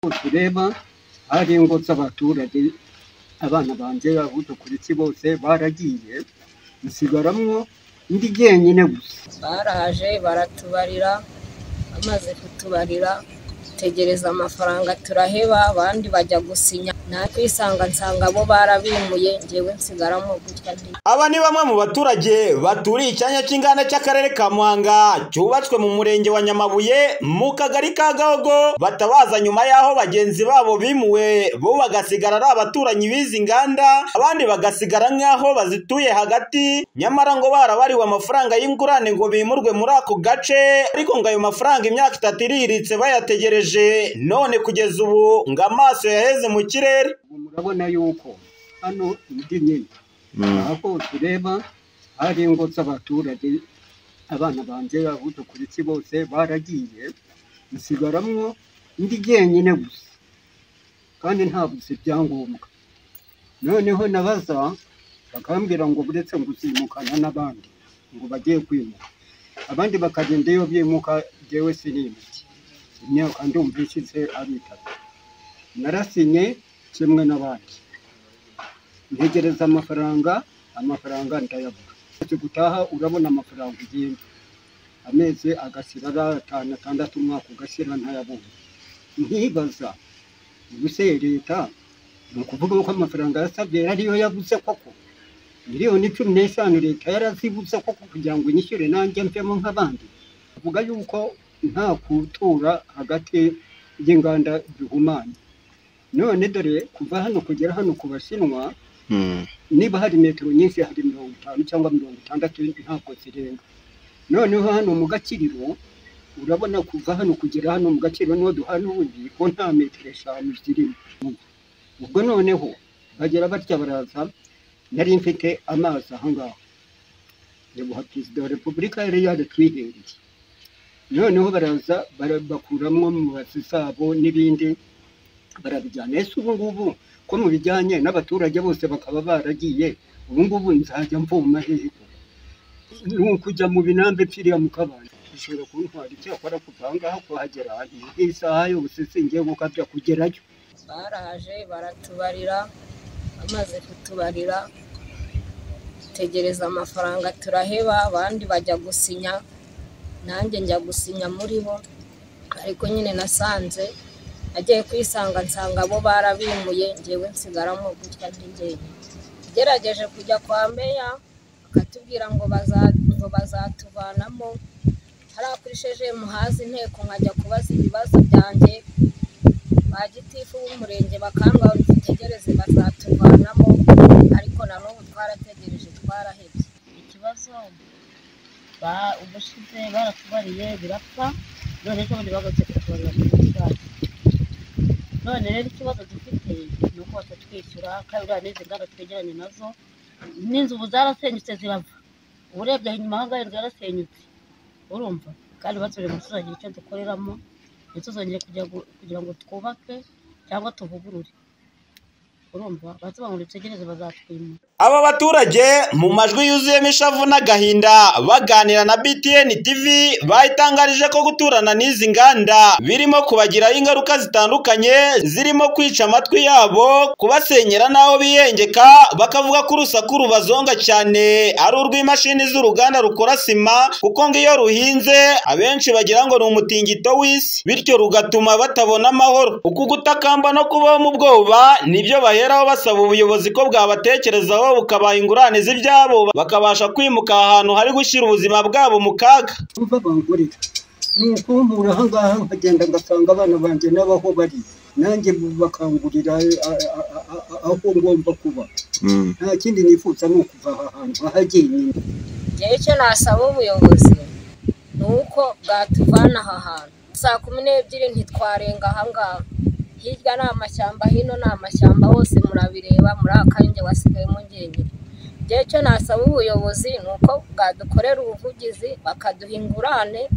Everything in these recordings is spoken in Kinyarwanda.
Tureba hari ingo z'abaturage, abana banjye, abuzukuru bose baragiye, nsigaramwo ndi jyenyine gusa. Baraje baratubarira, bamaze kutubarira tegereza amafaranga turaheba, abandi bajya gusinya, nakwisanga nsanga bo barabimuye, ngewe nsigaramo gutya. Aba ni bamwe mu baturage baturiye icyanya cy'inganda cy'akarere ka Muhanga cyubatswe mu murenge wa Nyamabuye mu kagari ka Gahogo, batabaza nyuma y'aho bagenzi babo bimuwe, bo bagasigara ari abaturanyi b'izi nganda, abandi bagasigara nk'aho bazituye hagati, nyamara ngo barabariwe amafaranga y'ingurane ngo bimurwe muri ako gace, ariko ngo ayo mafaranga imyaka 3 iriritse bayategereje, none kugeza ubu ngo amaso yaheze mu kirere. Murabona yuko hano ndi nyine aho tureba hari ingo z'abaturage, abana banjye, abuzukuru bose baragiye, nsigaramwo ndi jyenyine gusa, kandi ntabuze ibyangombwa. Noneho nabaza bakambwira ngo buretse ngo uzimukana n'abandi, ngo bagiye kwimuka, abandi bakagenda iyo bimuka, jyewe sinimuke. Imyaka ndumva ishize ari 3, narasinye kimwe n'abandi, ntegereza amafaranga, amafaranga ndayabura. Gutaha urabona amafaranga ugenda, amezi agashyira ari 5, 6, umwaka ugashyira ntayabonye. Nkibaza ubuse leta ni ukuvuga ko amafaranga yasabye ariyo yabuze koko? Miliyoni 15 leta yarazibuze koko kugira ngo inyishyure nanjye mvemo nk'abandi? Avuga yuko nta kutura hagati y'inganda zihumanye. None dore kuva hano kugera hano ku Bashinwa, niba hari metero nyinshi hari 50 cyangwa 60 ntabwo zirenga. Noneho hano mu Gakiriro urabona kuva hano kugera hano mu Gakiriro niho duhana ubundi ko nta metero 5 zirimo. Ubwo noneho bagera batya baraza, nari mfite amazi aha ngaha, nyakubahwa Perezida wa Repubulika yari yaratwihereye. Noneho baraza bakuramwo mubazi zabo n'ibindi barabijyana. Ese ubu ngubu ko mubijyanye n'abaturage bose bakaba baragiye, ubu ngubu nzajya mvoma hehe? Ni ukujya mu binambe pfiriya mu kabande, bishobora kuntwara icyakora kuva aha ngaha kuhagera nk'isaha yose singiye gukabya kugerayo. Baraje baratubarira, bamaze kutubarira tegereza amafaranga turaheba, abandi bajya gusinya, nanjye njya gusinya muri bo, ariko nyine nasanze agiye kwisanga nsanga bo barabimuye, ngewe nsigaramo gutya ndi njyenyine. Ngerageje kujya kwa meya akatubwira ngo bazatuvanamo, hariya kuri sheje muhazi inteko nkajya kubaza ibibazo byanjye, ba gitifu b'umurenge bakambwira ngo dutegereze bazatuvanamo, ariko na n'ubu twarategereje twarahebye. Ikibazo ubushize baratubariye birapfa, none ejo bundi bagarutse kutubarira ku giti cyacu. None rero ikibazo dufite ni uko batatwishyura, kandi uriya n'izi nganda twegeranye nazo n'inzu ubu zarasenyutse zirava, urebye inyuma aha ngaha inzu yarasenyutse, urumva, kandi batubwiye ngo tuzagira icyo dukoreramo, ntituzongere kugira ngo twubake cyangwa tuvugurure, urumva, batubwira ngo dutegereze bazatwimura. Aba baturage mu majwi yuzuyemo ishavu n'agahinda baganira na BTN TV bayitangarije ko guturana n'izi nganda birimo kubagiraho ingaruka zitandukanye, zirimo kwica amatwi yabo, kubasenyera n'aho biyengeka, bakavuga ko urusaku rubazonga cyane ari urw'imashini z'uruganda rukora sima, kuko ngo iyo ruhinze abenshi bagira ngo ni umutingito w'isi, bityo rugatuma batabona amahoro. Uku gutakamba no kubaho mu bwoba nibyo baheraho basaba ubuyobozi ko bwabatekerezaho bukabaha ingurane z'ibyabo, bakabasha kwimuka ahantu hari gushyira ubuzima bwabo mu kaga. Umva bangurira ni ukumpura aha ngaha nkagenda ngasanga abana banjye n'abaho bari, nanjye bakangurira aho ngomba kuba. Nta kindi nifuza ni ukuva aha hantu hagenyine. Njyewe icyo nasaba ubuyobozi ni uko bwatuvana aha hantu. Saa 12 ntitwarenga aha ngaha, hirya ni amashyamba, hino ni amashyamba, hose murabireba, muri aka wasigayemo njyenyine. Njyewe icyo nasaba ubuyobozi ni uko bwadukorera ubuvugizi bakaduha ingurane.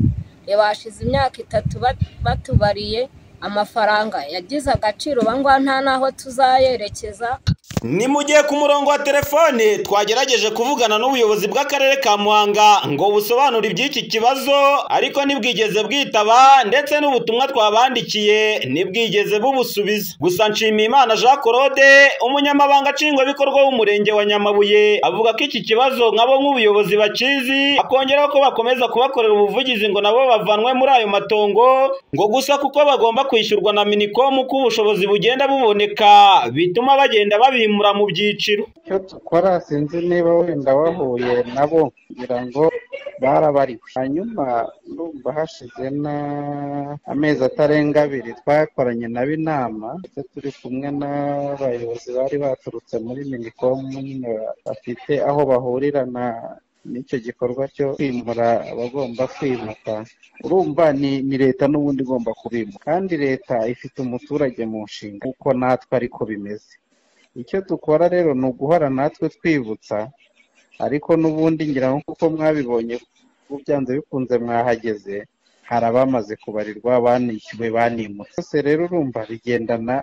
Bashize imyaka 3 batubariye amafaranga yagize agaciro, bangwa nta naho tuzayerekeza. Ni mu gihe ku murongo wa telefone twagerageje kuvugana n'ubuyobozi bw'akarere ka Muhanga ngo busobanure iby'iki kibazo, ariko ntibwigeze bwitaba, ndetse n'ubutumwa twabandikiye ntibwigeze bubusubiza. Gusa Nshimiyimana Jean Claude, umunyamabanga nshingwabikorwa w'umurenge wa Nyamabuye, avuga ko iki kibazo nkabo nk'ubuyobozi bakizi, akongeraho ko bakomeza kubakorera ubuvugizi ngo nabo bavanwe muri ayo matongo, ngo gusa kuko bagomba kwishyurwa na Minicom uko ubushobozi bugenda buboneka bituma bagenda babimura mu byiciro. Icyo dukora sinzi niba wenda wahuye nabo kugira ngo barabariwe, hanyuma ndumva hashize n'amezi atarenga abiri twakoranye nabo inama, ndetse turi kumwe n'abayobozi bari baturutse muri Minicom nyine bafite aho bahurira n'icyo gikorwa cyo kwimura abagomba kwimuka. Urumva ni leta n'ubundi igomba kubimuka, kandi leta ifite umuturage mu nshinga kuko natwe ariko bimeze. Icyo dukora rero ni uguhora natwe twibutsa, ariko n'ubundi ngira ngo kuko mwabibonye byanze bikunze mwahageze, hari abamaze kubarirwa banishyuwe banimutse. Byose rero urumva bigendana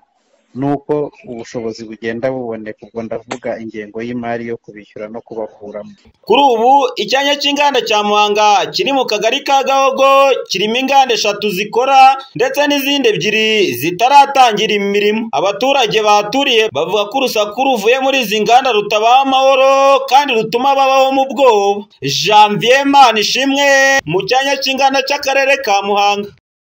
n'uko ubushobozi bugenda buboneka, ubwo ndavuga ingengo y'imari yo kubishyura no kubakuramo. Kuri ubu icyanya cy'inganda cya Muhanga kiri mu kagari ka Gahogo kirimo inganda 3 zikora ndetse n'izindi 2 zitaratangira imirimo. Abaturage bahaturiye bavuga ko urusaku ruvuye muri izi nganda rutabaha amahoro kandi rutuma babaho mu bwoba. Janvier Manishimwe mu cyanya cy'inganda cy'akarere ka Muhanga.